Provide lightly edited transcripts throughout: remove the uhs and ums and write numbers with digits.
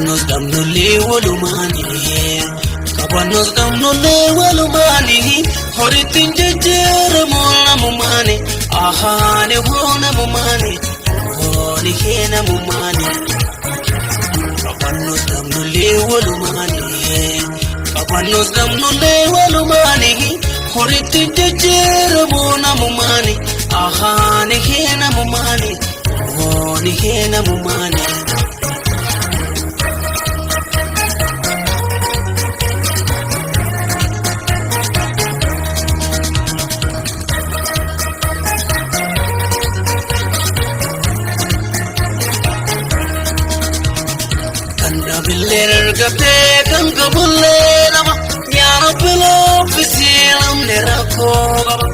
Qabannus dhabnullee walumaani, qabannus dhabnullee walumaani, horittiin jijjiiramu namumaani, ahaani hoo namumaani, hooni hee namumaani. Qabannus dhabnullee walumaani, qabannus dhabnullee walumaani, horittiin jijjiiramu namumaani, ahaani hee namumaani, hooni hee namumaani. Kan dhabillee argatee kan qabullee lama, yaa Rabbi looffisii namni rakkoo qaba.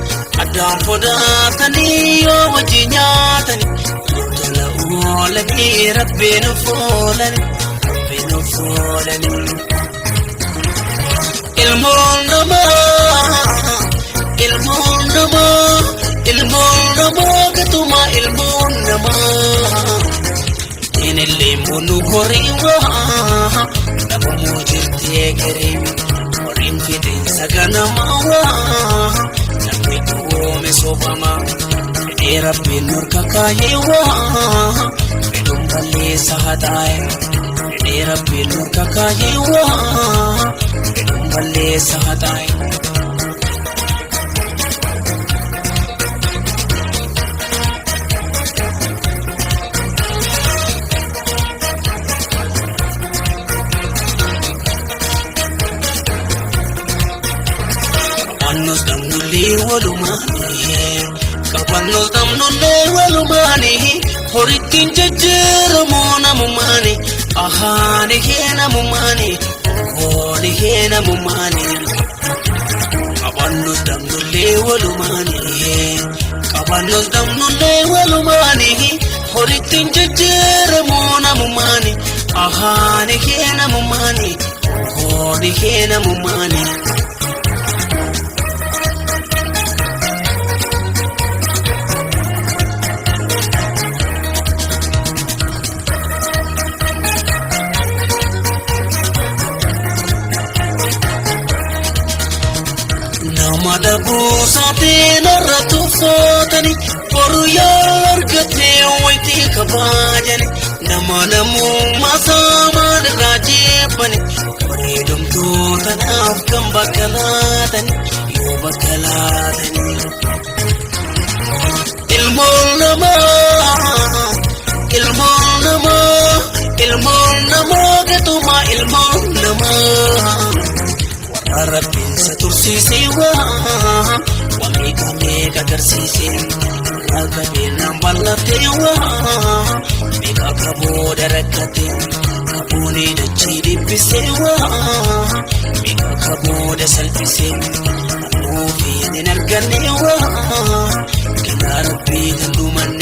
Addaan fodaatanii yoo wajji nyaatanii tola oolanii rabbiin of oolanii rabbiin of oolanii. Ilmoon namaa, ilmoon namaa, ilmoon namaa gatuma ilmoon namaa. Inillee munu horii waa dhabamuu jirti egeree, horiin fixeensa ganamaa waa namni du'oome soofama fedhee rabbiin nurka kaayee waa fedhuun balleessa haxaa'e, fedhee rabbiin nurka kaayee waa fedhuun balleessa haxaa'e. Qabannus dhabnullee walumaani, qabannus dhabnullee walumaani, horittiin jijjiiramu namumaani, ahaani hee namumaani, hooni hee namumaani. Qabannus dhabnullee walumaani, qabannus dhabnullee walumaani, horittiin jijjiiramu namumaani, ahaani hee namumaani, hooni hee namumaani. Nama dhabuusaatiin irra tuffatanii, boru yoo argatee wayitii kabajani, nama namummaa saamaan irraa jeebbani, bareedumtuu tanaaf kan bakka laatani yoo bakka laatani. Ilmoon namaa, ilmoon namaa, ilmoon namaa gatuma ilmoon namaa. Warra rabbiin sa tursiisee waa meeqa meeqa agarsiisee, warra qabeenyaan bal'atee waa meeqa kabooda rakkatee, kaboonii dachii dhibbisee waa meeqa kabooda salphisee, ammoo fiin hin arganne waa kennaa rabbii kan dhumanne.